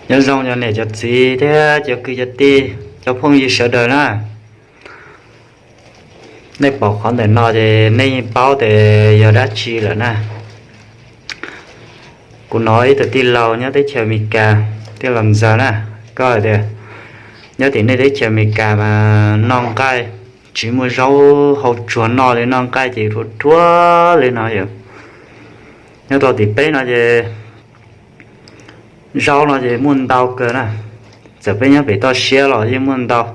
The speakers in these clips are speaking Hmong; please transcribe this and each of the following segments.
Nyob zoo cov niam cov txiv thiab cov kwv cov tij, cov phooj ywg sawv daws na. Nej pom qhov ntawm no ces nej yeej paub tias yog dab tsi lawm na. Kuv hnov ib tug tij laug nyob teb chaws Amelikas, tij laug Ntxawg na, koj hais tias nyob tim nej teb chaws Amelikas mas noj nqaij tsis muaj zaub hau tsuag noj li, noj nqaij ces ruam ruam li no yom. Nyob rau tim peb no ces zaub no ces muaj ntau kawg na. Txawm peb nyob pem toj siab los yeej muaj ntau.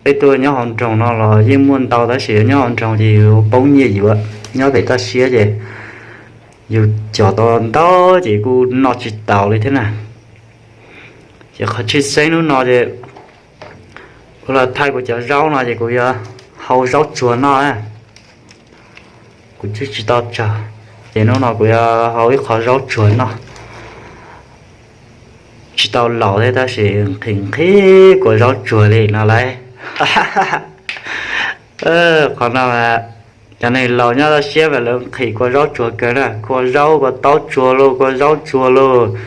Peb tuaj nyob hauv nroog no los yeej muaj ntau, tab sis nyob hauv nroog ces yus poob nyiaj yuav, nyob pem toj siab ces yus cog tau ntau ces kuj noj tsis taus li thiab na. Ces qhov tshwj xeeb hnub no ces kuv los thaij kuv cov zaub no ces kuv yuav hau zaub tsuag noj na. Kuv twb tsis tau tsawg, ces hnub no kuv yuav hau ib qho zaub tsuag noj. Tsis tau laus thiab tab sis nqhis nqhis kua zaub tsuag li no lauj. Qhov no mas cov neeg laus nyob toj siab mas lawv nqhis kua zaub tsuag kawg na, kua zaub kua taub tsuag lauj, kua zaub tsuag lauj.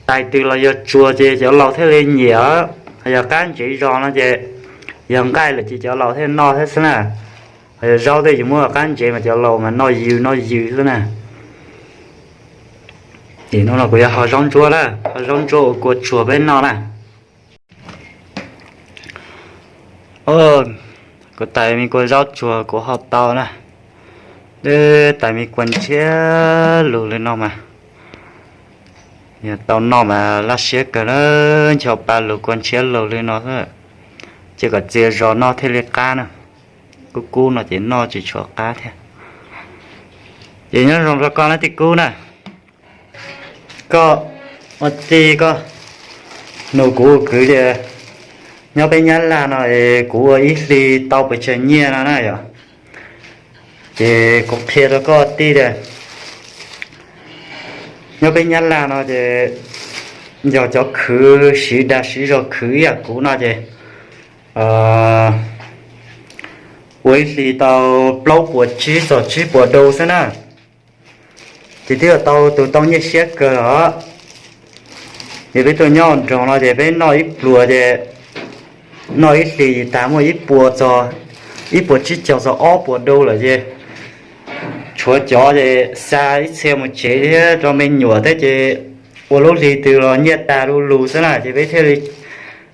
Tais twg los yog tsuag ces cov laus thiaj li nyiam. Yog qab ntsev zog no ces yog nqaij lawm ces cov laus thiaj noj thiab xwb na. Yog zaub tej yus muab qab ntsev mas cov laus mas noj yws noj yws xwb na. Ces hnub no kuv yuav hau zaub ntsuab na, hau zaub ntsuab ua kua tsuag peb noj na. Kuv tais me kua zaub tsuag kuv hau tau na. Tais me kua ntshiab lug li no mas, yog tau noj mas laj siab kawg na, ncho pa lug kua ntshiab lug li no xwb. Ces kom txias zog noj thiaj li qab na. Kub kub no ces noj tsis tshua qab thiab. Ces nyob zoo rau koj na tij Kub na. Koj ua tij koj nug kuv ua kwv tias nyob peb Nyab Laj no es kuv ua ib hlis tau pes tsawg nyiaj no na yom. Ces kuv qhia rau koj tij tias nyob peb Nyab Laj no ces yog cov khwv siv dag siv zog khwv ib yam kuv no ces ua ib hlis tau plaub puas tsib txog tsib puas dau xwb na. Ces twb yog tau tus tau nyiaj siab kawg los. Ces peb tuaj nyob nroog no ces peb noj ib pluas ces noj ib hlis tas muaj ib puas txog, ib puas tsib caug txog ob puas dau lawm ces tshuav cov ces xa ib txhia mus tsev thiab rau me nyuam thiab ces ua lub hli twg los nyiaj tag lu lug xwb na ces peb thiaj li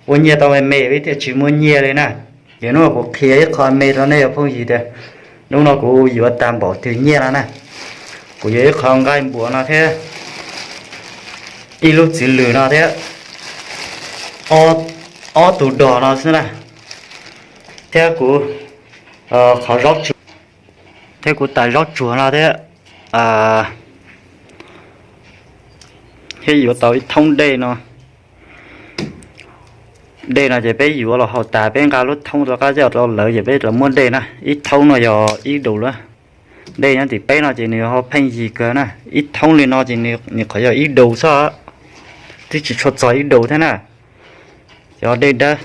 ua nyiaj tau me me, peb thiaj tsis muaj nyiaj li na. Ces hnub no kuv qhia ib qho me rau nej cov phooj ywg tias hnub no kuv yuav tag npaum twg nyiaj no na. Kuv yuav ib qho nqaij npuas no thiab ib lub txiv lws no thiab ob tug dog no xwb na, thiab kuv qhov zaub tsuag, thiab kuv tais zaub tsuag no thiab, thiab yuav tau ib thoob dej no. Dej no ces peb yuav los haus tas peb nqa lub thoob rov qab coj rau lawv ces peb rov muab dej na. Ib thoob no yog ib dau lawm. Dej nyob tim peb no ces nws ho pheej yig kawg na. Ib thoob li no ces nws qhov yog ib dau xwb, twb tsis tshua txog ib dau thiab na. Cov dej dawb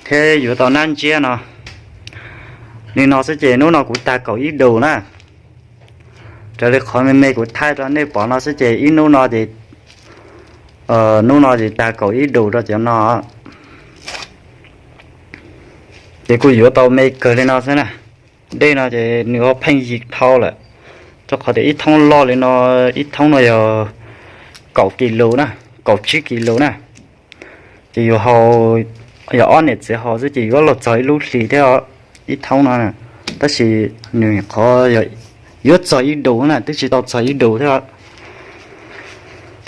thiab yuav tau nab ntsiab no. Li no xwb ces hnub no kuv tag kaum ib dau na. Raws li qhov me me kuv thaij rau nej pom no xwb ces ib hnub no ces, hnub no ces tag kaum ib dau rau cov no. Ces kuj yuav tau me kawg li no xwb na. Dej no ces nws ho pheej yig dhau lawm, rau qhov tias ib thoob loj li no, ib thoob no yog kaum kis lus na, kaum tsib kis lus na. Ces yus haus, yog ob niam txiv haus xwb ces yuav los txog ib lub hlis thiab ib thoob no. Tab sis nws qhov yuav txog ib dau na, twb tsis tau txog ib dau thiab.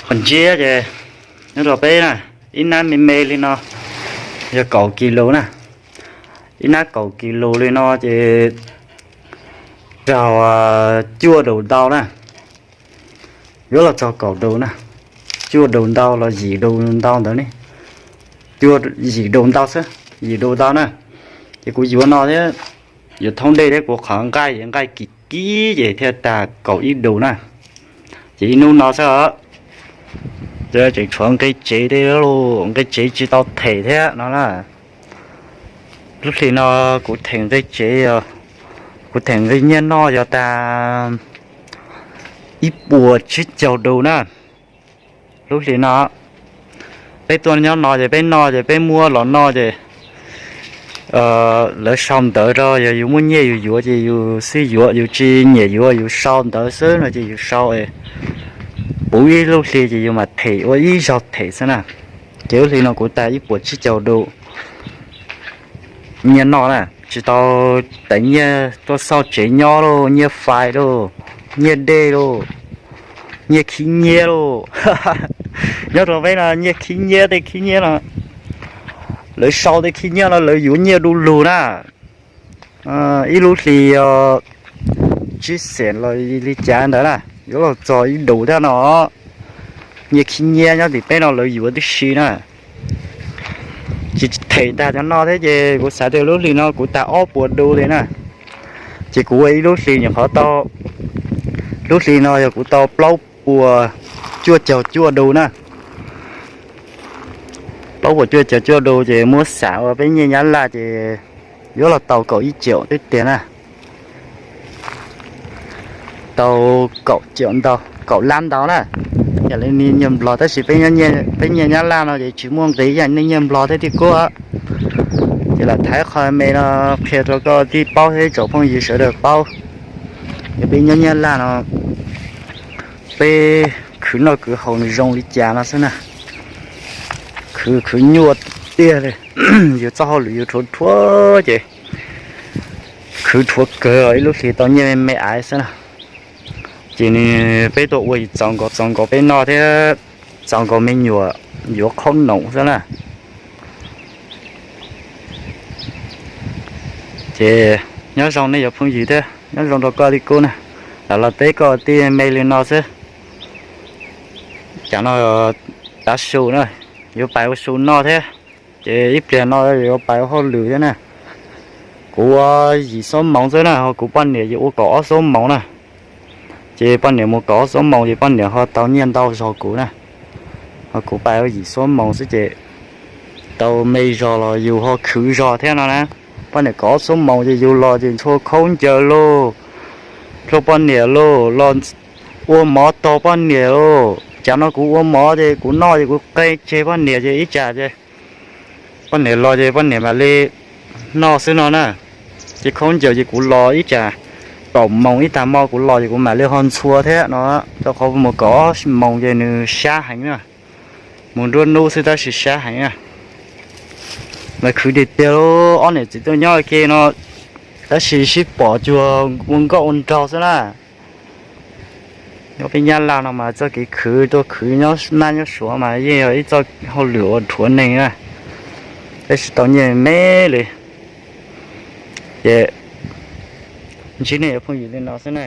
Qhov ntsiab ces nyob rau peb na, ib nab me me li no yog kaum kis lus na. Ib nab kaum kis lus li no ces raug cuaj dau ntau na. Yuav los txog kaum dau na, cuaj dau ntau los yim dau ntau ntawd ne. Cuaj, yim dau ntau xwb, yim dau ntau na. Ces kuv yuav no thiab, yuav thoob dej thiab kuv qhov nqaij, nqaij kim kib ces thiaj tag kaum ib dau na. Ces ib hnub no xwb os, tseem tshuav nqi tsev thiab, nqi tsev tsis tau them thiab no na. Lub hlis no kuv them nqi tsev, kuv them nqi nyiaj noj yog tag ib puas tsib caug dau na. Lub hlis no peb tuaj nyob no ces peb noj ces peb muab los noj ces lawv sau ntawv rau, yog yus muaj nyiaj yus yuav ces yus xij yuav, yus tsis nyiam yuav yus sau ntawv xwb no ces yus sau puv ib lub hli ces yus mam them ua ib zaug them xwb na. Ces lub hli no kuv tag ib puas tsib caug du nyiaj noj na, tsis tau teev nyiaj tuaj xauj tsev nyob lauj, nyiaj fais lauj, nyiaj dej lauj, nyiaj khib nyiab lauj. Nyob rau peb no nyiaj khib nyiab, tej khib nyiab no lawv sau tej khib nyiab no lawv yuav nyiaj du lug na. Ib lub hli tsib xees los li cas ntawd na, yuav los txog ib du thiab no. Nyiaj khib nyiab nyob tim peb no lawv yuav tib si na. Tsis them tag cov no thiab ces kuv xav tias lub hli no kuv tag ob puas du li na. Ces kuv ua ib lub hli nyuam qhuav tau, lub hli no yog kuv tau plaub puas cuaj caug cuaj du na. Plaub puas cuaj caug cuaj du ces muab xam ua peb nyiaj Nyab Laj ces yuav los tau kaum ib caum twb tiag na. Tau kaum caum ntau, kaum lab ntau na. Yam li nyiaj Nplog tab sis peb nyiaj Nyab Laj no ces tsis muaj nqis yam nej nyiaj Nplog thiab tiag kuj. Ces lam thaiv qho me no qhia rau koj tij paub thiab tsoom phooj ywg sawv daws paub. Yog peb nyob Nyab Laj no peb khwv noj khwv haus nws zoo li cas no xwb na. Khwv khwv nyuaj tiag li. Yus txoj hauj lwm yus rhuav rhuav ces khwv rhuav kawg ib lub hlis tau nyiaj me me aiv xwb na. Ces nws peb tuaj ua txaus nkaus txaus nkaus peb noj thiab txaus nkaus me nyuam yuav qhaub noom xwb na. Ces nyob zoo nej yuav phooj ywg thiab nyob zoo rau koj tij kuj na. Lam los teb koj tij me li no xwb. Cov no tav su na, yuav pais ua su noj thiab. Ces ib pliag no yuav pais ua hauj lwm thiab na. Kuv ua yim xuab moos xwb na, ho kuv poj niam yuav ua kaum ob xuab moos na. Ces poj niam mus kaum ob xuab moos ces poj niam ho tau nyiaj ntau zog kuv na. Ho kuv pais ua yim xuab moos xwb ces tau me zog los yus ho khwv zog thiab no na. Poj niam kaum ob xuab moos ces yus los ces ntxhua khaub ncaws lauj, ntxhua poj niam lauj, los ua mov tog poj niam lauj. Tsam no kuv ua mov ces kuv noj ces kuv qe tseg poj niam ces ib tsam ces poj niam los ces poj niam mam li noj xwb no na. Ces khaub ncaws ces kuv los ib tsam kaum moos ib tag hmo kuv los ces kuv mam li ho ntxhua thiab no. Rau qhov mus kaum ob moos ces nws sab heev na. Mus nruab hnub xwb tab sis sab heev na. Lawv khwv tiag tiag lauj, ob niam txiv tuaj nyob ke no tab sis sib pom cuag ua nkauj ua nraug xwb na. Nyob peb Nyab Laj no mas txoj kev khwv tuaj khwv nyob Naj nyob Suav mas yeej yog ib txoj hauj lwm uas rhuav neeg na, tab sis tau nyiaj me li. Ces ntsib nej yuav phooj ywg li no xwb na.